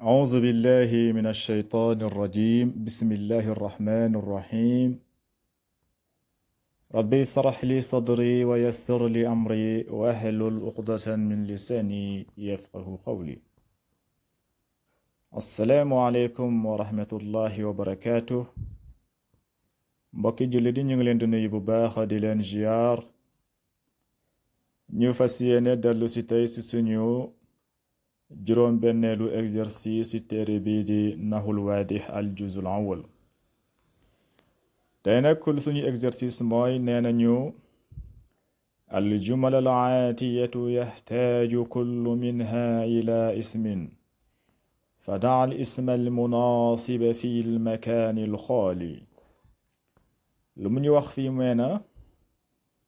أعوذ بالله من الشيطان الرجيم بسم الله الرحمن الرحيم ربي اشرح لي صدري ويسر لي أمري واحلل عقدة من لساني يفقه قولي السلام عليكم ورحمة الله وبركاته mbokki jullit yi ñu ngi leen di nuyu bu baax di leen ziar ñu fas yéene dellu si tey si suñu juróom benneelu exercice ci téere bii di nahul waadix al juzul awwal tey nag suñu exercice mooy nee nañu al jumal al aatiyatu yaxtaaju kullu minha ila ismin fada al isma al munaasiba fi al makaani al xaali lu mu ñu wax fii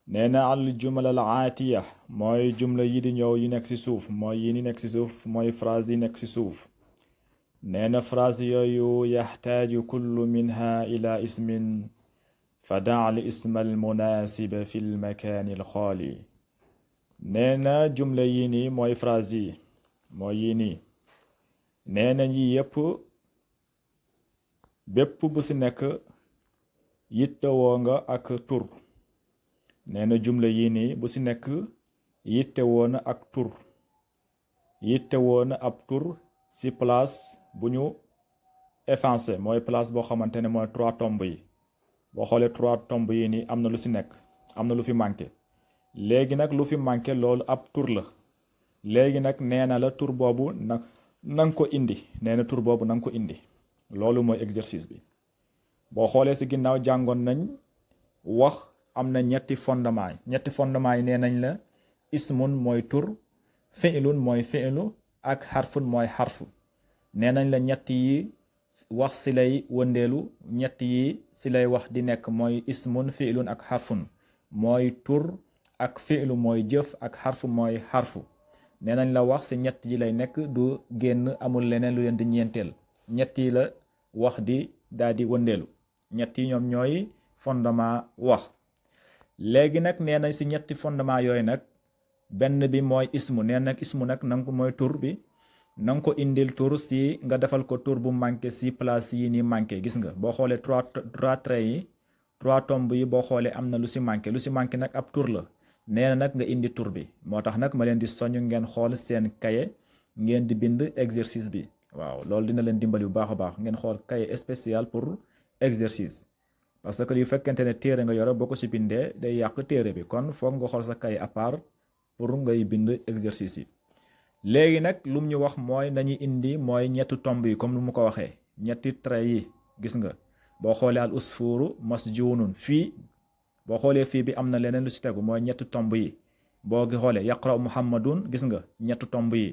nee na al jumal al aatiya mooy jumla yi di ñëw yi nekk ci suuf mooy yi ni nekk ci suuf mooy phrase yi nekk ci suuf nee na phrase yooyu yaxtaaju kullu minha ila ismin fada al isma al munaasiba fi l makaani al xaali nee na jumla yi ni mooy phrase yi mooy yi ni nee na yi yépp bépp bu ci nekk yittewoo nga ak tur nee na jumla yii nii bu ci nekk yittewoo na ak tur yittewoo na ab tur ci place bu ñu effacé mooy place boo xamante ne mooy trois tombes yi boo xoolee trois tombes yi nii am na lu ci nekk am na lu fi manqué léegi nag lu fi manqué loolu ab tur la léegi nag nee na la tur boobu nanga ko indi nee na tur boobu nanga ko indi loolu mooy exercice bi boo xoolee ci ginnaaw jàngoon nañ wax am na ñetti fondement yi nee nañ la ismun mooy tur fi'lun mooy fi'lu ak xarfun mooy xarfu nee nañ la ñett yi wax ci lay wëndeelu ñett yi ci lay wax di nekk mooy ismun fi'lun ak xarfun mooy tur ak fi'lu mooy jëf ak xarfu mooy xarfu nee nañ la wax ci ñett yi lay nekk du génn amul leneen lu leen di ñeenteel ñett yi la wax di daal di wëndeelu ñett yi ñoom ñooy fondement wax léegi nag nee na ci ñetti fondement yooyu nag benn bi mooy ismu nee nag ismu nag nanga ko mooy tur bi nanga ko indil tur ci nga defal ko tur bu manqué ci place yi ni manqué gis nga boo xoolee trois traits yi trois tombes yi boo xoolee am na lu ci manqué nag ab tur la nee na nag nga indi tur bi moo tax nag ma leen di soññ ngeen xool seen cahier ngeen di bind exercice bi waaw loolu dina leen dimbali bu baax a baax ngeen xool cahier spécial pour exercice parce que yu fekkente ne téere nga yore boo ko ci bindee day yàq téere bi kon foog nga xool sa cahier à part pour ngay bind exercice yi léegi nag lu mu ñu wax mooy nañu indi mooy ñetti tomb yi comme lu mu ko waxee ñetti trait yi gis nga boo xoolee al usfuru masjunun fii boo xoolee fii bi am na leneen lu ci tegu mooy ñetti tomb yi boo xoolee yaqra muhammadun gis nga ñetti tomb yi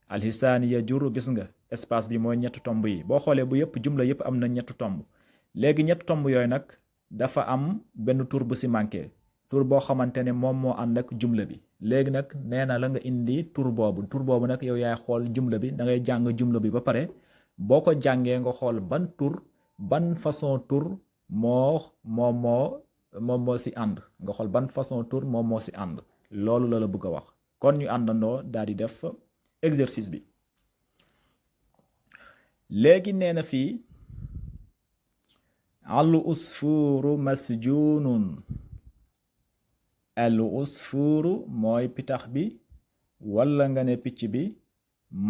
alhisaani yajuru gis nga espace bi mooy ñetti tomb yi boo xoolee bu yëpp jumla yëpp am na ñetti tomb léegi ñetti tomb yooyu nag dafa am benn tur bu ci manqué tur boo xamante ne moom moo ànd ak jumla bi léegi nag nee na la nga indi tur boobu nag yow yaay xool jumla bi da ngay jàng jumla bi ba pare boo ko jàngee nga xool ban tur ban façon tur moom moo ci ànd nga xool ban façon tur moom moo ci ànd loolu la bëgg a wax kon ñu àndandoo daal di def exercice bi léegi nee na fii al usfuru masjunun al usfuru mooy pitax bi walla nga ne picc bi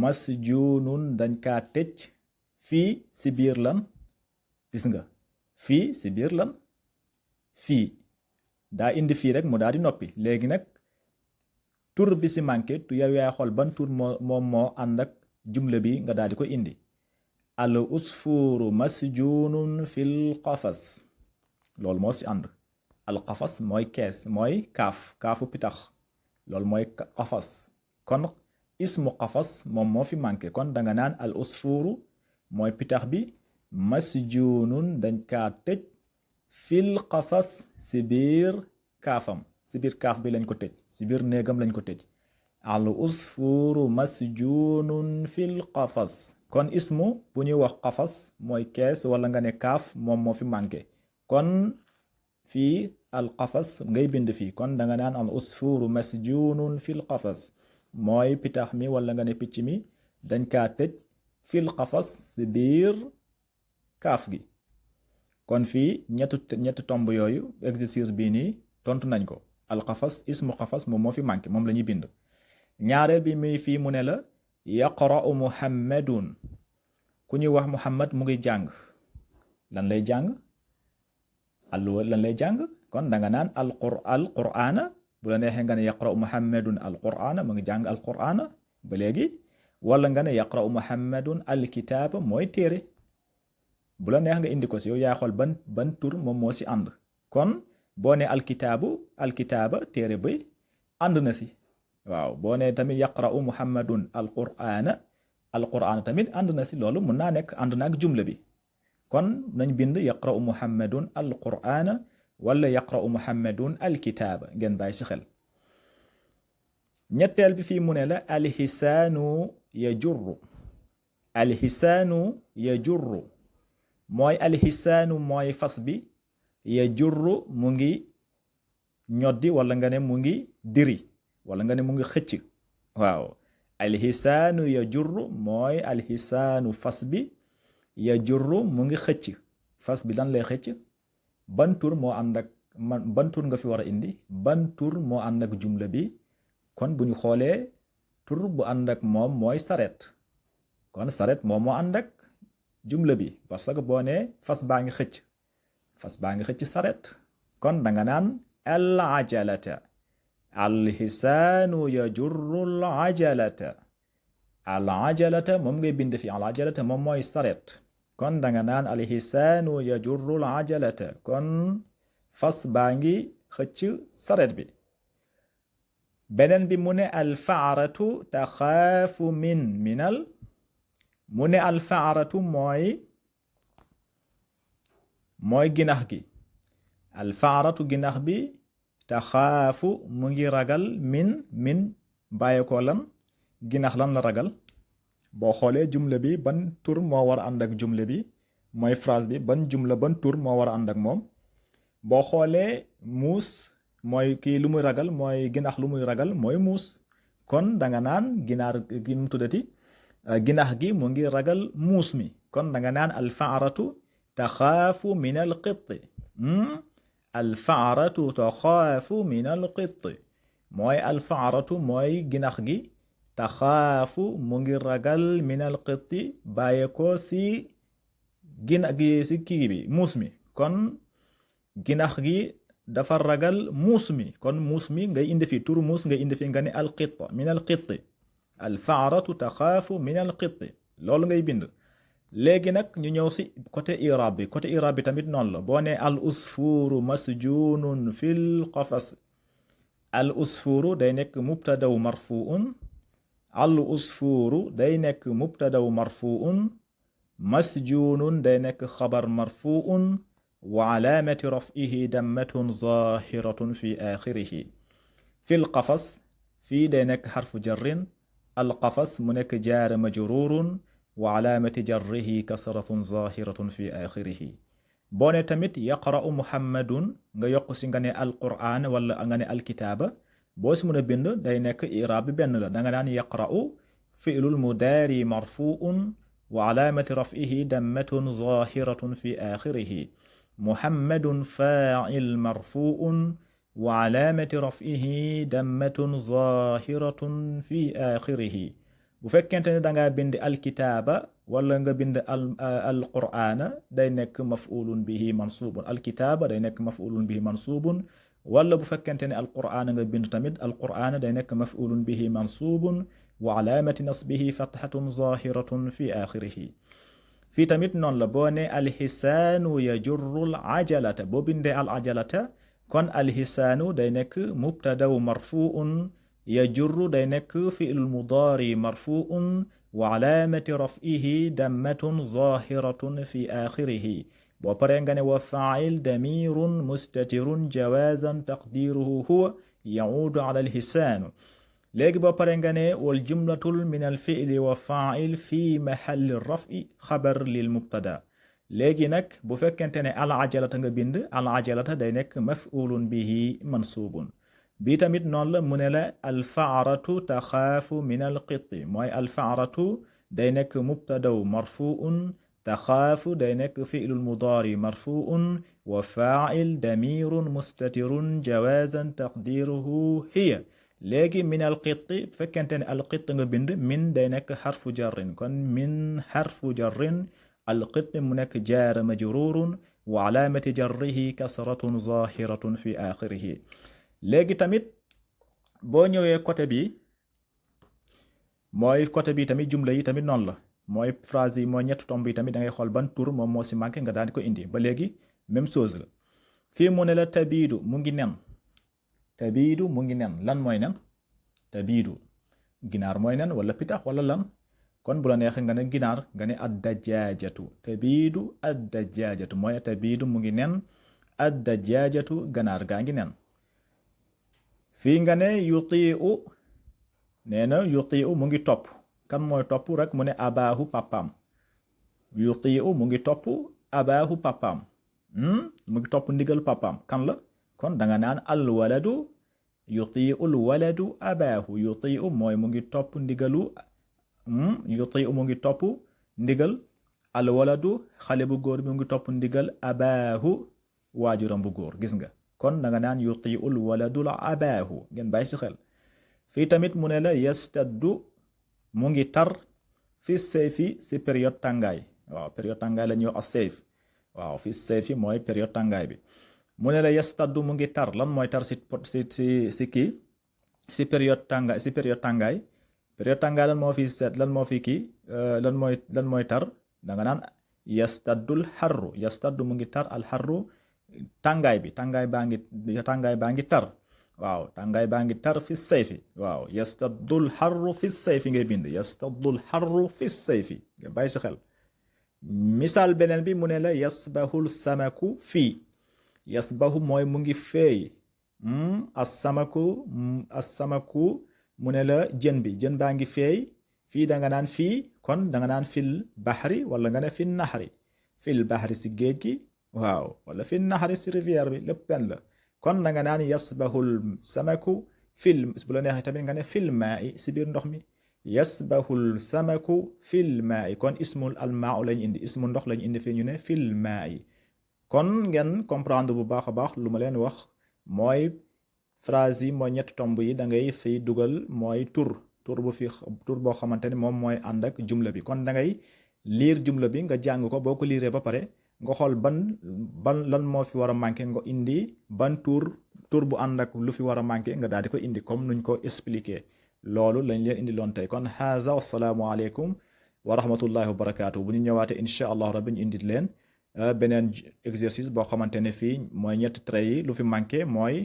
masjunun dañ kaa tëj fii ci biir lan gis nga fii ci biir lan fii daa indi fii rek mu daal di noppi léegi nag tur bi ci manqué tu yow yaay xool ban tur moom moo ànd ak jumla bi nga daal di ko indi al usfuru masjunun fil qafas loolu moo ci ànd al qafas mooy kees mooy kaafu pitax loolu mooy qafas kon ismu qafas moom moo fi manqué kon danga naan al usfuru mooy pitax bi masjunun dañ kaa tëj fil qafas ci biir kaafam ci biir kaaf bi lañ ko tëj ci biir néegam lañ ko tëj al usfuru masjunun fil qafas kon ismu bu ñuy wax qafas mooy kees wala nga ne kaaf moom moo fi manqué kon fii al qafas ngay bind fii kon danga naan al usfuru masjunun fil qafas mooy pitax mi wala nga ne picc mi dañ kaa tëj fil qafas si biir kaaf gi. kon fii ñetti tomb yooyu exercice bii nii tontu nañ ko. alqafas ismu qafas moom moo fi manqué moom la ñuy bind. ñaareel bi muy fii mu ne la yaqra'u muhammadun ku ñuy wax muhammad mu ngi jàng lan lay jàng lan lay jàng kon da nga naan alqur'ana bu la neexee nga ne yaqra'u muhammadun alqur'ana mu ngi jàng alqur'ana ba léegi wala nga ne yaqra'u muhammadun alkitaaba mooy téere bu la neex nga indi ko si yow yaa xool ban tur moom moo si ànd kon boo ne alkitaaba téere bi ànd na si waaw boo ne tamit yaqra'u muhammadun alqur'ana tamit ànd na si loolu mun naa nekk ànd na ak jumla bi kon nañ bind yaqra'u muhammadun alqur'ana wala yaqra'u muhammadun alkitaaba ngeen bàyyi si xel. ñetteel bi fii mu ne la alxisaanu yajurru mooy alxisaanu mooy fas bi yajurru mu ngi ñoddi wala nga ne mu ngi diri wala nga ne mu ngi xëcc waaw alxisaanu yajurru mooy alxisaanu fas bi yajurru mu ngi xëcc fas bi lan lay xëcc ban tur moo ànd ak ban tur nga fi war a indi ban tur moo ànd ak jumla bi kon bu ñu xoolee tur bu ànd ak moom mooy saret kon saret moom moo ànd ak jumla bi parce que boo nee fas baa ngi xëcc saret kon danga naan al ajalata alxisaanu yajurru al ajalata moom ngay bind fi al ajalata moom mooy saret kon danga naan alxisaanu yajurru al ajalata kon fas baa ngi xëcc saret bi. beneen bi mu ne alfaaratu taxaafu minal mu ne alfaaratu mooy ginax gi alfaaratu ginax bi taxaafu mu ngi ragal min bàyyi ko lan ginax lan la ragal boo xoolee jumla bi ban tur moo war a ànd ak jumla bi mooy phrase bi ban tur moo war a ànd ak moom boo xoolee muus mooy kii lu muy ragal mooy ginax lu muy ragal mooy muus kon danga naan ginaar gi mu tuddati ginax gi mu ngi ragal muus mi kon danga naan alfaaratu taxaafu min alqitti alfaaratu taxaafu min alqitti mooy alfaaratu mooy ginax gi taxaafu mu ngi ragal min alqitti bàyyi ko si ginax gi si kii bi muus mi kon ginax gi dafa ragal muus mi kon muus mi ngay indi fi turu muus ngay indi fi nga ne alqitta min alqitti alfaaratu taxaafu min alqitti loolu ngay bind. léegi nag ñu ñëw si côté irab bi tamit noonu la boo ne al usfuru masjunun fil qafas al usfuru day nekk mubtadaw marfuun al usfuru day nekk mubtadaw marfuun masjunun day nekk xabar marfuun wa alaamati raf'ihi dammatun zahiratun fi axirihi fil qafas fii day nekk xarfu jarrin al qafas mu nekk jaara majrurun wa alaamati jarrihi kasratun zahiratun fi axirihi boo ne tamit yaqra'u muhammadun nga yokk si nga ne alqur'an wala nga ne alkitaaba boo si mën a bind day nekk iraab bi benn la da nga daan yaqra'u fi'lul mudaari marfuun wa alaamati raf'ihi dammatun zahiratun fi axirihi muhammadun faa'il marfuun wa alaamati raf'ihi dammatun zahiratun fi axirihi bu fekkente ne dangaa bind alkitaaba wala nga bind alqur'aana day nekk maf'ulun bihi mansubun alkitaaba day nekk maf'ulun bihi mansubun wala bu fekkente ne alqur'aana nga bind tamit alqur'aana day nekk maf'ulun bihi mansubun wa alaamati nasbihi fathatun zahiratun fi axirihi fii tamit noonu la boo ne alxisaanu yajurru al ajalata boo bindee al ajalata kon alxisaanu day nekk mubtadaw marfuun yajurru day nekk fi'lul mudaari marfuun wa alaamati raf'ihi dammatun zahiratun fi axirihi boo paree nga ne wa faa'il damirun mustatirun jawazan taqdiruhu huwa yaudu ala alxisaanu léegi boo paree nga ne wal jumlatul min al fi'li wa faa'il fi mahalli raf'i xabar lil mubtada léegi nag bu fekkente ne al ajalata nga bind al ajalata day nekk maf'ulun bihi mansubun bii tamit noonu la mu ne la alfaaratu taxaafu min alqitti mooy alfaaratu day nekk mubtadaw marfuun taxaafu day nekk fi'lul mudaari marfuun wa faa'il damirun mustatirun jawaazan taqdiruhu hiya léegi min alqitti bu fekkente ne alqitt nga bind min day nekk xarfu jarrin kon min xarfu jarrin alqitt mu nekk jaara majrurun wa alaamati jarrihi kasratun zahiratun fi axirihi léegi tamit boo ñëwee côté bi mooy côté bi tamit jumla yi tamit noonu la mooy phrase yi mooy ñetti tomb yi tamit da ngay xool ban tur moom moo si manqué nga daal di ko indi ba léegi même chose la fii mu ne la tabiidu mu ngi nen tabiidu mu ngi nen lan mooy nen tabiidu ginaar mooy nen wala pitax wala lan kon bu la neexee nga ne ginaar nga ne ad-dajaajatu tabiidu ad-dajaajatu mooy tabiidu mu ngi nen ad-dajaajatu ganaar gaa ngi nen fii nga ne yutiu nee na yutiu mu ngi topp kan mooy topp rek mu ne abaahu papaam yutiu mu ngi topp abaahu papaam mu ngi topp ndigal papaam kan la kon danga naan al waladu yutiu al waladu abaahu yutiu mooy mu ngi topp ndigalu yutiu mu ngi topp ndigal al waladu xale bu góor bi mu ngi topp ndigal abaahu waajuram bu góor gis nga kon danga naan yutiu al waladu la abaahu ngeen bàyyi si xel fii tamit mu ne la yastaddu mu ngi tar fi sayfi si période tàngaay waaw période tàngaay la ñuy wax as-sayf waaw fi sayfi mooy période tàngaay bi mu ne la yastaddu mu ngi tar lan mooy tar si kii si période tàngaay période tàngaay lan moo fi seet lan moo fi kii lan mooy tar da nga naan yastaddul xarru yastaddu mu ngi tar al xarru tàngaay bi tàngaay baa ngi tar waaw tàngaay baa ngi tar fi sayfi waaw yastaddul xarru fi sayfi ngay bind yastaddul xarru fi sayfi nga bàyyi si xel misaal beneen bi mu ne la yasbahul samaku fii yasbahu mooy mu ngi feey as-samaku mu ne la jën baa ngi feey fii da nga naan fii kon da nga naan fil baxri wala nga ne fi naxari fil baxri si géej gi waaw wala fi naxari si rivière bi lépp benn la kon da nga naan yasbahul samaku bu la neexee tamit nga ne fil maa'i si biir ndox mi yasbahul samaku fil maa'i kon ismul almaa lañ indi ismul ndox lañ indi fii ñu ne fil maa'i kon ngeen comprendre bu baax a baax lu ma leen wax mooy phrase yi mooy ñetti tomb yi da ngay fiy dugal mooy tur boo xamante ne moom mooy ànd ak jumla bi kon da ngay liir jumla bi nga jàng ko boo ko liiree ba pare nga xool ban lan moo fi war a manqué nga indi ban tur bu ànd ak lu fi war a manqué nga daal di ko indi comme nuñ ko expliqué loolu lañ leen indi loon tey kon haza wassalaamu aleykum wa rahmatullahi wa barakaatu bu ñu ñëwaatee incha allah rabbi ñu indit leen beneen exercice boo xamante ne fii mooy ñetti trait yi lu fi manqué mooy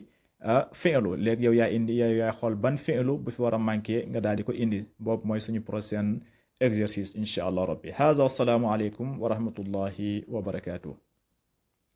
fi'lu léegi yow yaa xool ban fi'lu bu fi war a manqué nga daal di ko indi boobu mooy suñu prochain exercice incha allah rabbi haza wassalaamu aleykum wa rahmatullahi wa barakaatu